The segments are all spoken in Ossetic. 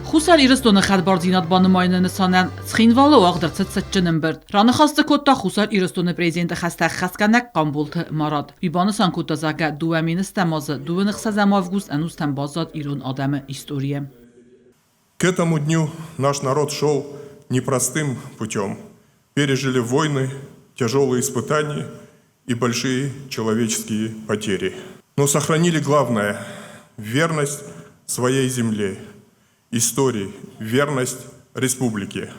Хуссар Ирыстоны хӕдбардзинад банымайыны нысанӕн Цхинвалы уагъд ӕрцыд цытджын ӕмбырд. Раныхас дзы кодта Хуссар Ирыстоны президенты хӕстӕ ӕххӕстгӕнӕг Хъамболты Марат. Уый банысан кодта, зӕгъгӕ, 2006 азы 26 август ӕнустӕм баззад ирон адӕмы историйы. К этому дню наш народ шел непростым путем. Пережили войны, тяжелые испытания и большие человеческие потери. Но сохранили главное – верность своей земле, истории, верность республике.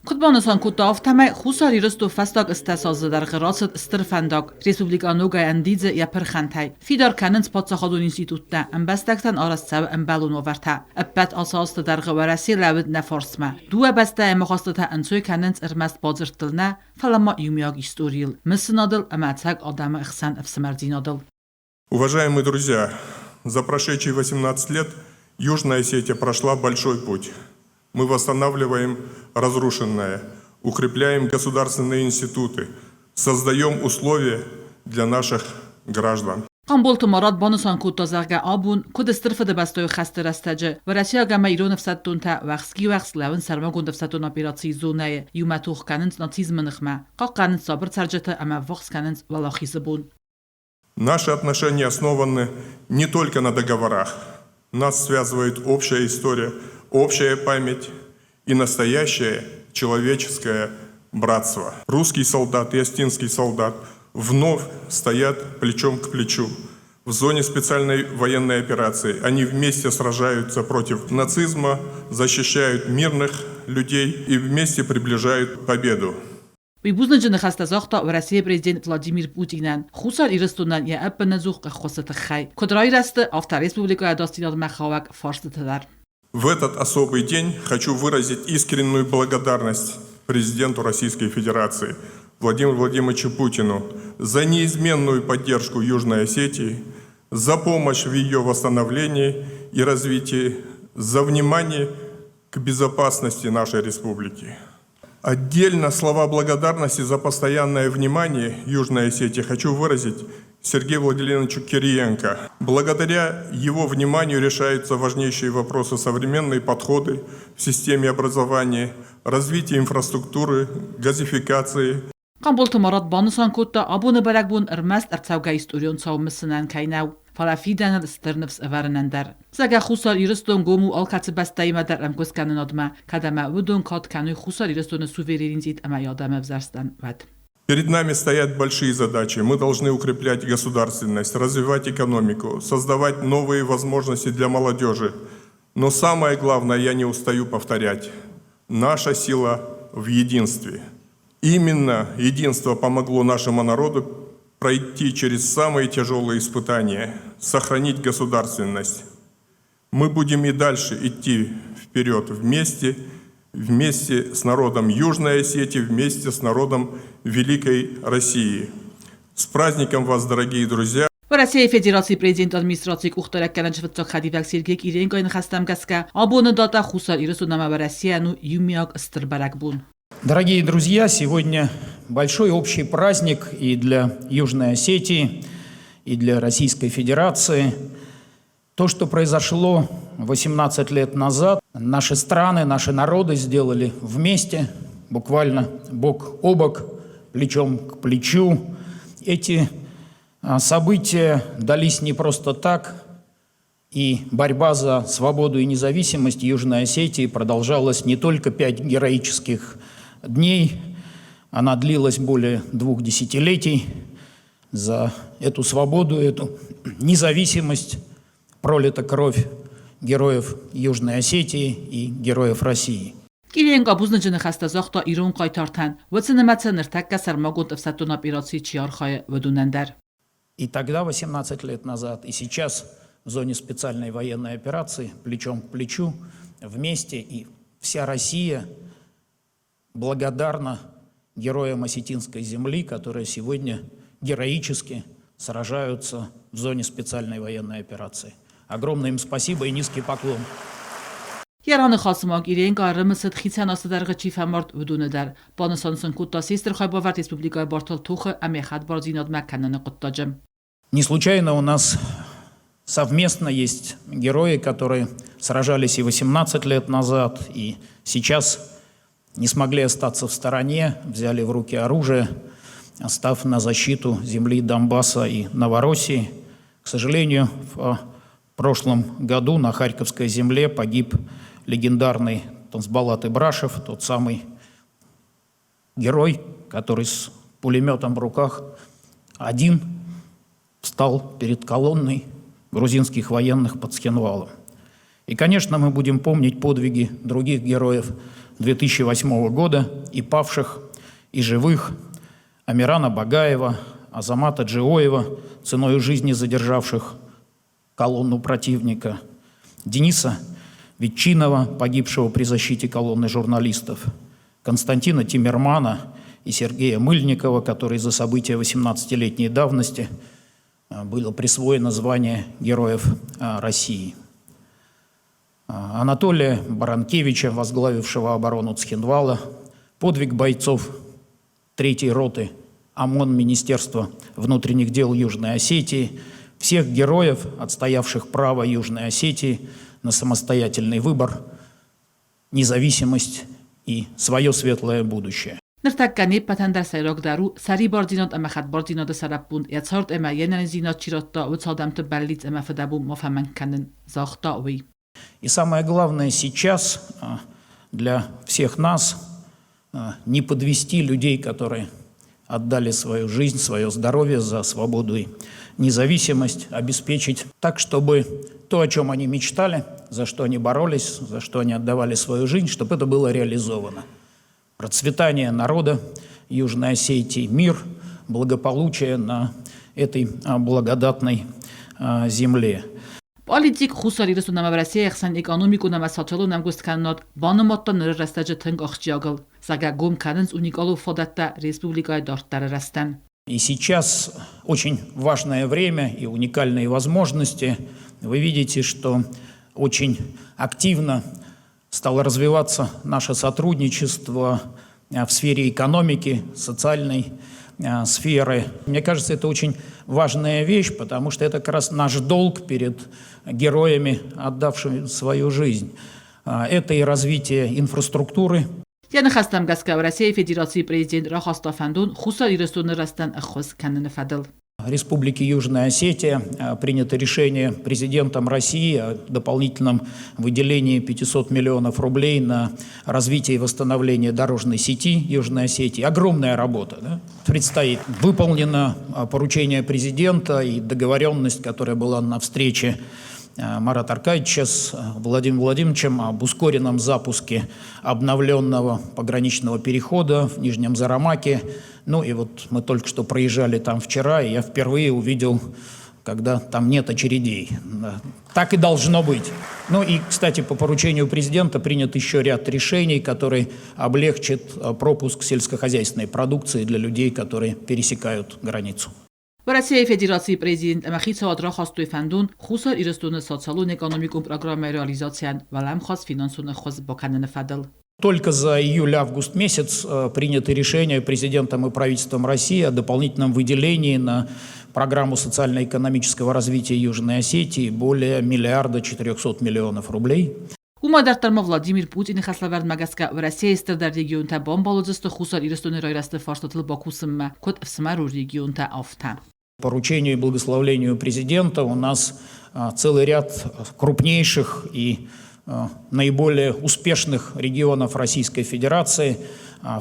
Куыд банысан кодта, афтӕмӕй Хуссар Ирыстон фӕстаг 80 азы дӕргъы рацыд стыр фӕндаг, республикӕ ногӕй ӕндидзы йӕ пырхӕнтӕй. Фидар кӕнынц паддзахадон институттӕ, ӕмбӕстӕгтӕн арӕзт цӕуы ӕмбӕлон уавӕртӕ. Ӕппӕт ацы азты дӕргъы Уӕрӕсе лӕууыд нӕ фарсмӕ. Дыууӕ бӕстӕйы ӕмахастытӕ ӕнцой кӕнынц ӕрмӕст бадзырдтыл нӕ, фӕлӕ ма иумиаг историйыл, мысынадыл ӕмӕ ӕцӕг адӕмы хсӕн ӕфсымӕрдзинадыл. Уважаемые друзья, за прошедшие 18 лет Южная Осетия прошла большой путь. Мы восстанавливаем разрушенное, укрепляем государственные институты, создаем условия для наших граждан. Хъамболты Марат банысан кодта, зӕгъгӕ, абон, куыд Стыр Фыдыбӕстӕйы хӕсты рӕстӕджы, уӕрӕсейаг ӕмӕ ирон ӕфсӕддонтӕ уӕхски-уӕхск лӕууынц сӕрмагонд ӕфсӕддон операцийы зонӕйы, иумӕ тох кӕнынц нацизмы ныхмӕ, хъахъхъӕнынц сабыр цӕрджыты ӕмӕ ӕввахс кӕнынц Уӕлахизы бон. Наши отношения основаны не только на договорах. Нас связывает общая история, общая память и настоящее человеческое братство. Русский солдат и остинский солдат вновь стоят плечом к плечу. В зоне специальной военной операции они вместе сражаются против нацизма, защищают мирных людей и вместе приближают победу. Уый бузныджы ныхӕстӕ загъта Уӕрӕсейы президент Владимир Путинӕн Хуссар Ирыстонӕн йӕ ӕппынӕдзух ӕххуысы тыххӕй. Куыд райрӕзты, афтӕ республикӕйы ӕдасдзинадмӕ хауӕг фарстыты дӕр. В этот особый день хочу выразить искреннюю благодарность президенту Российской Федерации Владимиру Владимировичу Путину за неизменную поддержку Южной Осетии, за помощь в ее восстановлении и развитии, за внимание к безопасности нашей республики. Отдельно слова благодарности за постоянное внимание Южной Осетии хочу выразить Сергею Владимировичу Кириенко. Благодаря его вниманию решаются важнейшие вопросы современные подходы в системе образования, развитие инфраструктуры, газификации. Хъамболты Марат банысан кодта, абоны бӕрӕгбон ӕрмӕст ӕрцӕугӕ историон цау мысынӕн кӕй нӕу, фӕлӕ фидӕныл стыр ныфс ӕвӕрынӕн дӕр. Зӕгъгӕ, Хуссар Ирыстон гом у алкӕцы бӕстӕимӕ дӕр ӕмкуысткӕнынадмӕ, кӕд ӕмӕ уыдон кад кӕной Хуссар Ирыстоны суверенитет ӕмӕ йӕ адӕмы ӕвзӕрстӕн, уӕд. Перед нами стоят большие задачи. Мы должны укреплять государственность, развивать экономику, создавать новые возможности для молодежи. Но самое главное, я не устаю повторять, наша сила в единстве. Именно единство помогло нашему народу пройти через самые тяжелые испытания, сохранить государственность. Мы будем и дальше идти вперед вместе, вместе с народом Южной Осетии, вместе с народом Великой России. С праздником вас, дорогие друзья! Уӕрӕсейы Федерацийы президенты администрацийы къухдарӕггӕнӕджы фыццаг хӕдивӕг Сергей Киренкойы ныхӕстӕм гӕсгӕ, абоны датӕ Хуссар Ирыстон ӕмӕ Уӕрӕсейӕн у иумиаг стыр бӕрӕгбон. Дорогие друзья, сегодня большой общий праздник и для Южной Осетии, и для Российской Федерации. То, что произошло 18 лет назад, наши страны, наши народы сделали вместе, буквально бок о бок, плечом к плечу. Эти события дались не просто так, и борьба за свободу и независимость Южной Осетии продолжалась не только 5 героических дней, она длилась более 2 десятилетий. За эту свободу, эту независимость пролита кровь героев Южной Осетии и героев России. Кириенко бузныджы ныхӕстӕ загъта ирон хъайтартӕн, уыцы нымӕцы ныртӕккӕ сӕрмагонд ӕфсӕддон операцийы чи архайы, уыдонӕн дӕр. И тогда, 18 лет назад, и сейчас в зоне специальной военной операции, плечом к плечу, вместе, и вся Россия благодарна героям осетинской земли, которые сегодня героически сражаются в зоне специальной военной операции. Огромное им спасибо и низкий поклон. Йӕ раныхасы ма Кириенко ӕрымысыд хицӕн азты дӕргъы чи фӕмард, уыдоны дӕр. Банысан сын кодта сестр хайбавӕрд республикӕйы бартыл тохы ӕмӕ хӕдбардзинадмӕ кӕныны хъуыддаджы. Не случайно у нас Совместно есть герои, которые сражались и 18 лет назад, и сейчас не смогли остаться в стороне, взяли в руки оружие, став на защиту земли Донбасса и Новороссии. К сожалению, в прошлом году на Харьковской земле погиб легендарный Танцбалат Ибрашев, тот самый герой, который с пулеметом в руках один встал перед колонной грузинских военных под Цхинвалом. И, конечно, мы будем помнить подвиги других героев 2008 года, и павших, и живых, Амирана Багаева, Азамата Джиоева, ценой жизни задержавших колонну противника, Дениса Ветчинова, погибшего при защите колонны журналистов, Константина Тиммермана и Сергея Мыльникова, который за события 18-летней давности было присвоено звание Героев России. Анатолия Баранкевича, возглавившего оборону Цхинвала, подвиг бойцов 3-й роты ОМОН Министерства внутренних дел Южной Осетии, всех героев, отстоявших право Южной Осетии на самостоятельный выбор, независимость и свое светлое будущее. Ныртӕккӕ не ппӕтӕн дӕр сӕйрагдӕр у сӕрибардзинад ӕмӕ хӕдбардзинады сӕраппонд йӕ цард ӕмӕ йе нӕниздзинад чи радта, уыцы адӕмты бӕллиц ӕмӕ фыдӕбон ма фӕмӕнг кӕнын, загъта уый. И самое главное сейчас для всех нас не подвести людей, которые отдали свою жизнь, свое здоровье за свободу и независимость, обеспечить так, чтобы то, о чем они мечтали, за что они боролись, за что они отдавали свою жизнь, чтобы это было реализовано. Процветание народа Южной Осетии, мир, благополучие на этой благодатной земле. Политик Хуссар Ирыстон ӕмӕ Уӕрӕсейы ӕхсӕн экономикон ӕмӕ социалон ӕмгуысткӕнынад банымадта ныры рӕстӕджы тынг ахсджиагыл, зӕгъгӕ, гом кӕнынц уникалон фадӕттӕ республикӕйы дарддӕры рӕзтӕн. И сейчас очень важное время и уникальные возможности. Вы видите, что очень активно стало развиваться наше сотрудничество в сфере экономики, социальной сферы. Мне кажется, это очень важная вещь, потому что это как раз наш долг перед героями, отдавшими свою жизнь. Это и развитие инфраструктуры. Йӕ ныхӕстӕм гӕсгӕ Уӕрӕсейы Федерацийы президент рахаста фӕндон Хуссар Ирыстоны рӕзтӕн ӕххуыс кӕныны фӕдыл. Республики Южная Осетия принято решение президентом России о дополнительном выделении 500 миллионов рублей на развитие и восстановление дорожной сети Южной Осетии. Огромная работа, да, предстоит. Выполнено поручение президента и договоренность, которая была на встрече Марата Аркадьевича с Владимиром Владимировичем об ускоренном запуске обновленного пограничного перехода в Нижнем Зарамаке. Ну и вот мы только что проезжали там вчера, и я впервые увидел, когда там нет очередей. Так и должно быть. Ну и, кстати, по поручению президента принят еще ряд решений, которые облегчат пропуск сельскохозяйственной продукции для людей, которые пересекают границу. Уӕрӕсейы Федерацийы президент ӕмӕ хицауад рахастой фӕндон Хуссар Ирыстоны социалон-экономикон программӕйы реализацийӕн уӕлӕмхас финансон ӕххуыс бакӕныны фӕдыл. Только за июль-август месяц принято решение президентом и правительством России о дополнительном выделении на программу социально-экономического развития Южной Осетии более 1 400 000 000 рублей. Уымӕй дарддӕр ма Владимир Путины хӕслӕвӕрдмӕ гӕсгӕ Уӕрӕсейы стырдӕр регионтӕ бамбал уыдзысты Хуссар Ирыстоны райрӕзты фарстатыл бакусынмӕ, куыд ӕфсымӕрон регионтӕ, афтӕ. Поручению и благословлению президента у нас целый ряд крупнейших и наиболее успешных регионов Российской Федерации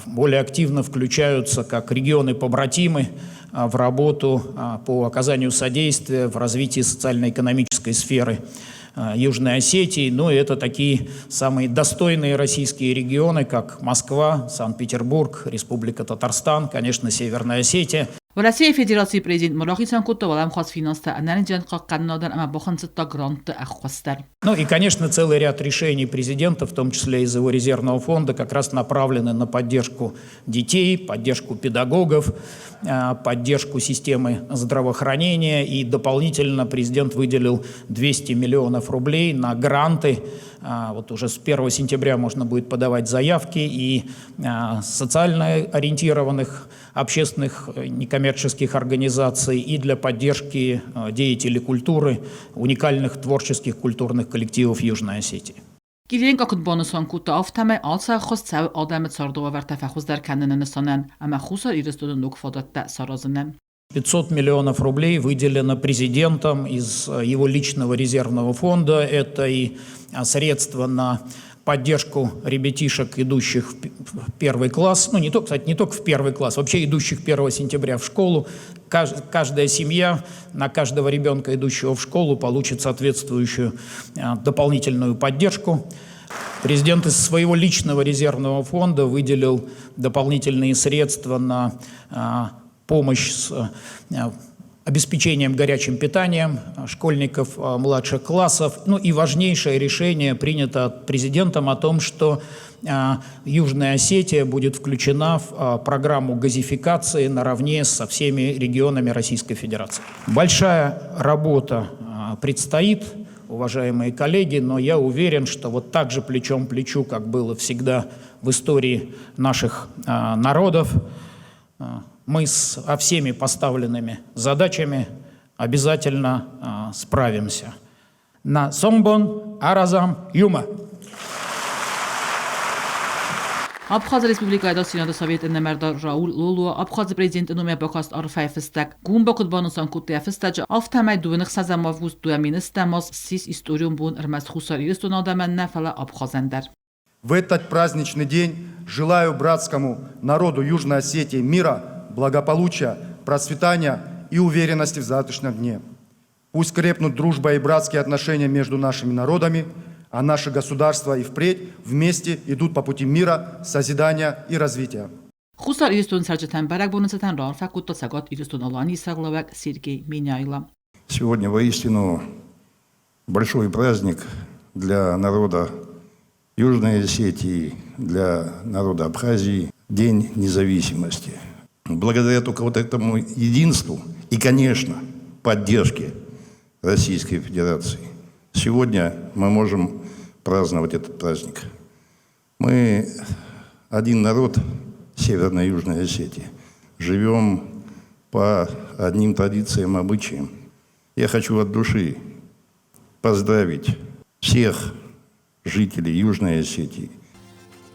более активно включаются как регионы-побратимы в работу по оказанию содействия в развитии социально-экономической сферы Южной Осетии. Ну и это такие самые достойные российские регионы, как Москва, Санкт-Петербург, Республика Татарстан, конечно, Северная Осетия. Уӕрӕсейы Федерацийы президент ма рахицӕн кодта уӕлӕмхас финанстӕ ӕнӕниздзинад хъахъхъӕнынадӕн ӕмӕ бахынцыдта грантты ӕххуыс дӕр. Ну и, конечно, целый ряд решений президента, в том числе из его резервного фонда, как раз направлены на поддержку детей, поддержку педагогов, поддержку системы здравоохранения. И дополнительно президент выделил 200 миллионов рублей на гранты. Вот уже с 1 сентября можно будет подавать заявки и социально ориентированных общественных некоммерческих организаций, и для поддержки деятелей культуры, уникальных творческих культурных коллективов Южной Осетии. Кириенко куыд банысан кодта, афтӕмӕй ацы ӕххуыс цӕуы адӕмы цардуавӕртӕ фӕхуыздӕр кӕныны нысанӕн ӕмӕ Хуссар Ирыстоны ног фадӕттӕ саразынӕн. 500 миллионов рублей выделено президентом из его личного резервного фонда. Это и средства на поддержку ребятишек, идущих в первый класс, ну не только, кстати, не только в первый класс, вообще идущих 1 сентября в школу. Каждая семья на каждого ребенка, идущего в школу, получит соответствующую дополнительную поддержку. Президент из своего личного резервного фонда выделил дополнительные средства на помощь с обеспечением горячим питанием школьников младших классов. Ну и важнейшее решение принято президентом о том, что Южная Осетия будет включена в программу газификации наравне со всеми регионами Российской Федерации. Большая работа предстоит, уважаемые коллеги, но я уверен, что вот так же плечом к плечу, как было всегда в истории наших народов, мы со всеми поставленными задачами обязательно справимся. Нӕ сомбон аразӕм иумӕ. Абхазы Республикӕйы Ӕдасдзинады Советы нымӕрдар Рауль Лолуа Абхазы президенты номӕй бакаст арфӕйы фыстӕг. Гунба куыд банысан кодта йӕ фыстӕджы, афтӕмӕй 26 август 2010 аз ссис историон бон ӕрмӕст Хуссар Ирыстоны адӕмӕн нӕ, фӕлӕ Абхазӕн дӕр. В этот праздничный день желаю братскому народу Южной Осетии мира, благополучия, процветания и уверенности в завтрашнем дне. Пусть крепнут дружба и братские отношения между нашими народами, а наши государства и впредь вместе идут по пути мира, созидания и развития. Хуссар Ирыстоны цӕрджытӕн бӕрӕгбоны цытӕн раарфӕ кодта Цӕгат Ирыстон-Аланийы сӕргълӕууӕг Сергей Меняйло. Сегодня воистину большой праздник для народа Южной Осетии, для народа Абхазии, День независимости. Благодаря только вот этому единству и, конечно, поддержке Российской Федерации, сегодня мы можем праздновать этот праздник. Мы один народ Северной и Южной Осетии, живем по одним традициям, обычаям. Я хочу от души поздравить всех жителей Южной Осетии.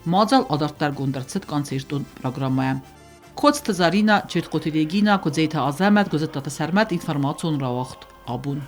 Мадзал адарддӕргонд ӕрцыд концертон программӕйӕ. Коцты Заринӕ, Четкъоты Регинӕ, Куыдзеты Азӕмӕт, Гуызыттаты Сӕрмӕт, информацион рауагъд Абон.